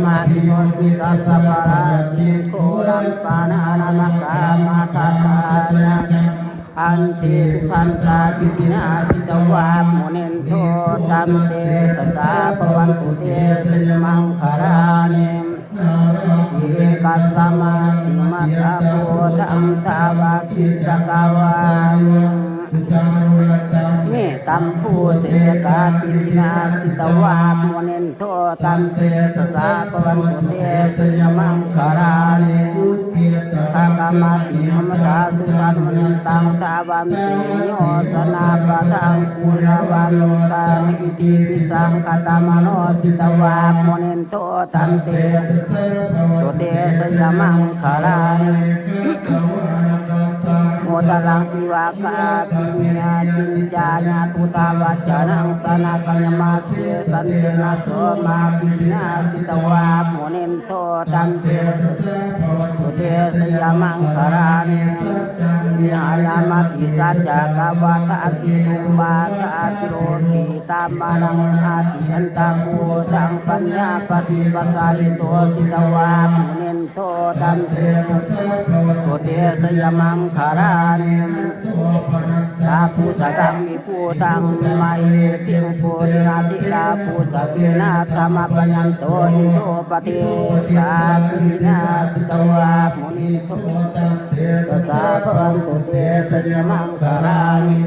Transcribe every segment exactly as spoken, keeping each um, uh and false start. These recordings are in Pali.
Mātino sitassa paradin ghoram panānamakkhama tathāgataṃ. Ante sudantavidhinā jitavā munindo tantejasā bhavatu te jayamaṅgalāni. Nāḷāgiriṃ gajavaraṃ atimattabhūtaṃ dāvaggicakkam mettambusekavidhinā jitavā munindo tantejasā bhavatu te jayamaṅgalāni. Ukkhittakhaggamatihattha sudāruṇantaṃ dhāvantiyojanapathaṅgulimālavantaṃ iddhībhisaṅkhatamano jitavā munindo tantejasā bhavatu te jayamaṅgalāni. Uttaraṃ iva gabbhinīyā ciñcāya duṭṭhavacanaṃ janakāyamajjhe santena somavidhinā jitavā munindo tantejasā bhavatu te jayamaṅgalāni. Saccaṃ vihāya matisaccakavādaketuṃ vādābhiropitamanaṃ atiandhabhūtaṃ paññāpadīpajalito jitavā munindo tantejasā bhavatu te jayamaṅgalāni. Nandopanandabhujagaṃ vibudhaṃ mahiddhiṃ puttena therabhujagena damāpayanto iddhūpadesavidhinā jitavā munindo tantejasā bhavatu te jayamaṅgalāni.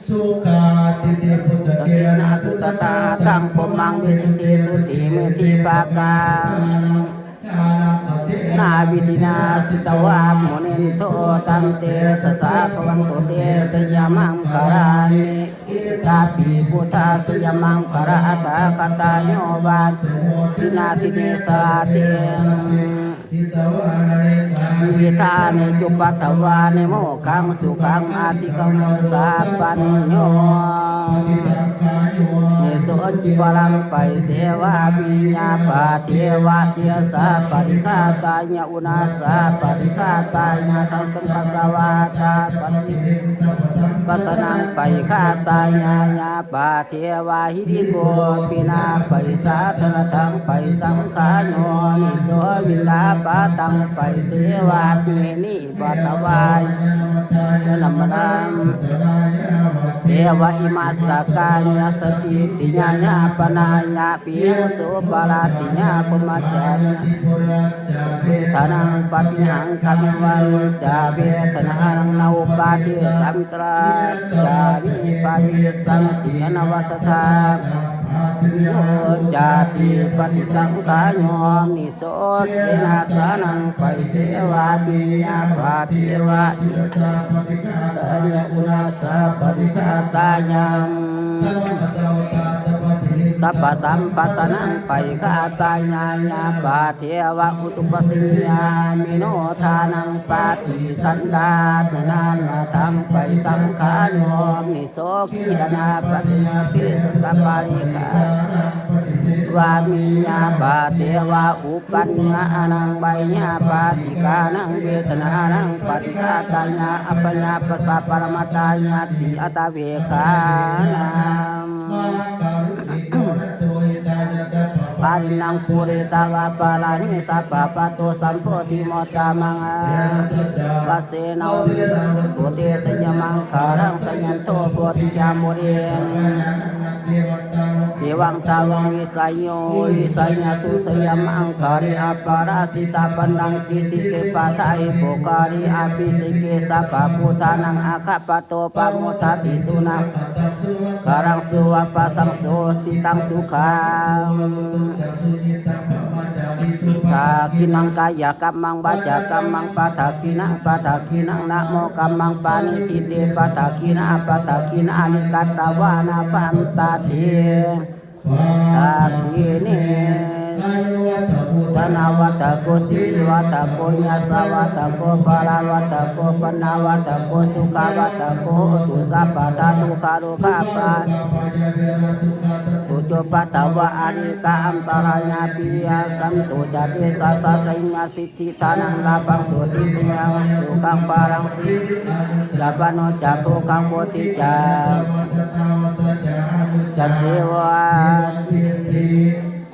Duggāhadiṭṭhibhujagena sudaṭṭhahatthaṃ brahmaṃ visuddhijutimiddhibakābhidhānaṃ ñāṇāgadena vidhinā jitavā munindo tantejasā bhavatu te jayamaṅgalāni. Etāpi buddhajayamaṅgalaaṭṭhagāthā yo vācano dinadine sarate matandī hitvānanekavividhāni cupaddavāni mokkhaṃ sukhaṃ adhigameyya sabbañño. Nisso cīvaraṃ paṭisevāmi yāvadeva tiyassa paṭighātāya uṇhassa paṭighātāya ṭhānasaṃ āsavā tapassiriṃ tapasamphassānaṃ paṭighātāya yāva deva hirikopinapaṭicchādanatthaṃ paṭisaṅkhā yo nisso piṇḍapātaṃ paṭisevāmi nibbatvāna nāma yāvateva imassa kāyassa ṭhitiyā yāpanāya vihiṃsuparatiyā brahmacariyā tividhānaṃ paṭihaṅkhāmi evañca vedanānaṃ na uppādessāmi antarāyā ca na bhavissanti anavajjatā ca paṭighasaññā ca paṭisaṅkhā yo nisso senāsanaṃ paṭisevāmi yāvadeva tiyassa paṭighātāya uṇhassa paṭighātāya ṭhānasaṃ āsavā tapassiriṃ tapasamphassānaṃ paṭighātāya yāvadeva utupajaññāmi nodānaṃ paṭisallānānatthaṃ paṭisaṅkhā yo nisso gilānapaṭihaṅkhāmi sassa paṭighātānaṃ paṭisevāmi yāvadeva uppannānaṃ veyyābādhikānaṃ vedanānaṃ paṭighātāya abyāpajjhaparamatāyāti attavigganānaṃ pariṇāmaṃ pūretvā pāramī sabbā patto sambodhimuttamaṃ. Etena saccavajjena hotu te jayamaṅgalaṃ. Jayanto bodhiyā mūle sakyānaṃ nandivaḍḍhano evaṃ tvaṃ vijayo hohi jayassu jayamaṅgale. Aparājitapallaṅke sīse paṭhavipokkhare abhiseke sabbabuddhānaṃ aggappatto pamodati. Sunakkhattaṃ sumaṅgalaṃ supabhātaṃ suhuṭṭhitaṃ sukhaṃ dakkhiṇaṃ kāyakammaṃ vācākammaṃ padakkhiṇaṃ padakkhiṇaṃ manokammaṃ paṇidhī te padakkhiṇā padakkhiṇāni katvāna labhantatthe padakkhiṇe. Āyuvaḍḍhako dhanavaḍḍhako sirivaḍḍhako yasavaḍḍhako balavaḍḍhako vaṇṇavaḍḍhako sukhavaḍḍhako hotu sabbadā. Dukkharogabhayā verā sokā sattu cupaddavā anekā antarāyāpi vinassantu ca tejasā. Jayasiddhi dhanaṃ lābhaṃ sotthi bhāgyaṃ sukhaṃ balaṃ siri āyu ca vaṇṇo ca bhogaṃ vuḍḍhī ca yasavā satavassā ca āyū ca jīvasiddhī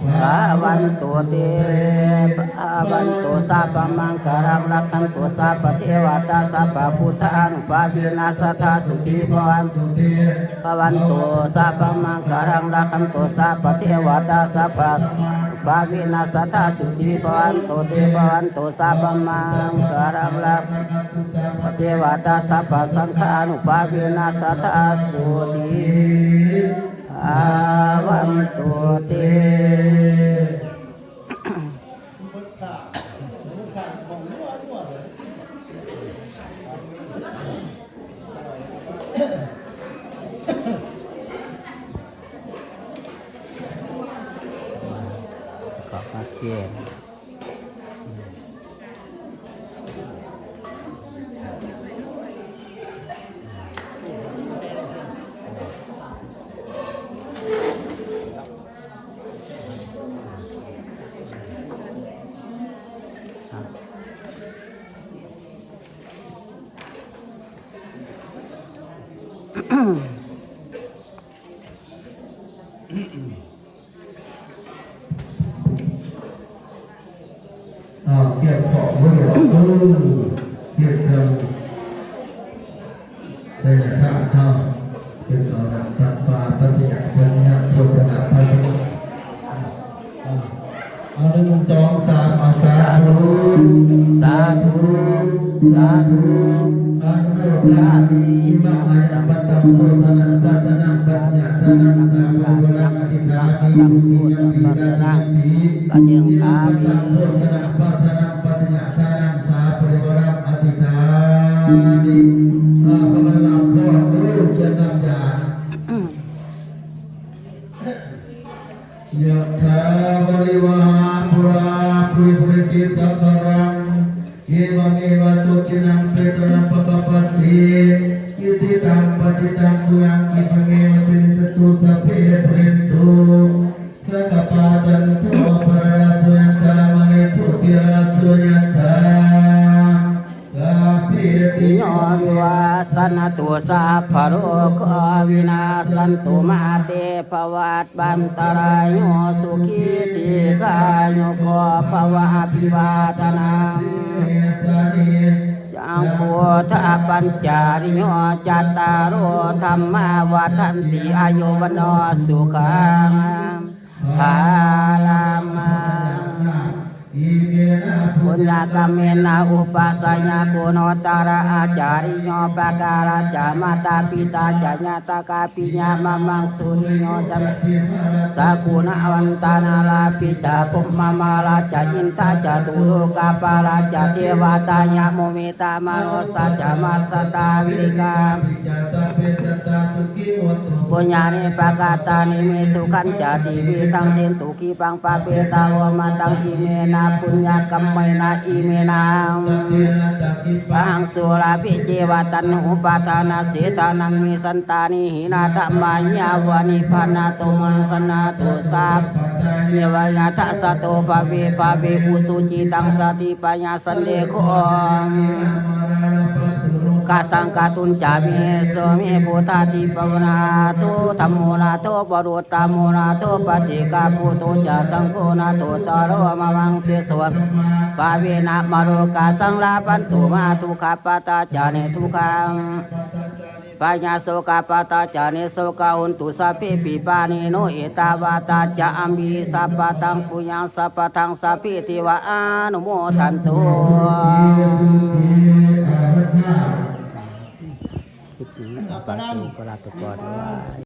bhavantu bhavantu te. Bhavatu sabbamaṅgalaṃ, rakkhantu sabbadevatā, sabbabuddhānubhāvena sadā sotthī bhavantu te. Bhavatu sabbamaṅgalaṃ, rakkhantu sabbadevatā, sabbabuddhānubhāvena sadā sotthī bhavantu te. Bhavatu sabbamaṅgalaṃ, rakkhantu sabbadevatā, sabbasaṅghānubhāvena sadā sotthī bhavantu te. Ā, เก็บของไว้ก่อน เออ เก็บเครื่อง แต่อย่าข้ามข้าว เป็นต่อหน้าสัตว์ป่า ปัจจยะปัญญาโฆษณา ปัจจยะ เอาหนึ่งสองสาม เอาสาธุ สาธุ สาธุ อนุโมทามิ อิมัง อายัมปัตตัง โฆษณา ปัจจนัง ปัจจยะทานัง สาปริวารัง อธิษฐามิ ทุติยัมปิ ทานัง ติ ปัจจยัง อิมัง ปัตตัง โฆษณา ปัจจนัง ปัจจยะทานัง สาปริวารัง อธิษฐามิ ข้าพเจ้าขอลูกเขียนนามยา Yathā vārivahā pūrā paripūrenti sāgaraṃ, evameva ito dinnaṃ petānaṃ upakappati. Icchitaṃ patthitaṃ tumhaṃ khippameva samijjhatu, sabbe pūrentu saṅkappā, cando paṇṇaraso yathā, maṇi jotiraso yathā. Sabbītiyo vivajjantu, sabbarogo vinassatu, mā te bhavatvantarāyo, sukhī dīghāyuko bhava. Abhivādanasīlissa niccaṃ vuḍḍhāpacāyino, cattāro dhammā vaḍḍhanti: āyu vaṇṇo sukhaṃ balaṃ. Iminā puññakammena upajjhāyā guṇuttarā ācariyūpakārā ca mātā pitā ca ñātakā piyā mamaṃ suriyo candimā rājā guṇavantā narāpi ca brahmamārā ca indā ca catulokapālā ca devatā yamo mittā manussā ca majjhattā verikā puññāni pakatāni me sukhañca tividhaṃ dentu khippaṃ pāpetha vomataṃ. Iminā puññakammena iminā pahaṃ sulabhe ceva taṇhupādānachedanaṃ me santāne hīnā dhammā yāva nibbānato mamaṃ janátu sabbadā yeva yattha jāto bhave bhave ujucittaṃ sati paññā sallekho mārā labhantu nokāsaṃ kātuñca visesaṃ me. Buddhādhipavaro nātho dhammo nātho varuttamo nātho paccekabuddho ca saṅgho nāthottaro mamaṃ tesottamabhāvena mārokāsaṃ labhantu mā. Dukkhappattā ca niddukkhā bhayā sokappattā ca nissokā hontu sabbepi pāṇino. Ettāvatā ca amhehi sambhataṃ puññasampadaṃ sabbe devā anumodantu. คิดถึงอาภาสุกราชกรด้วย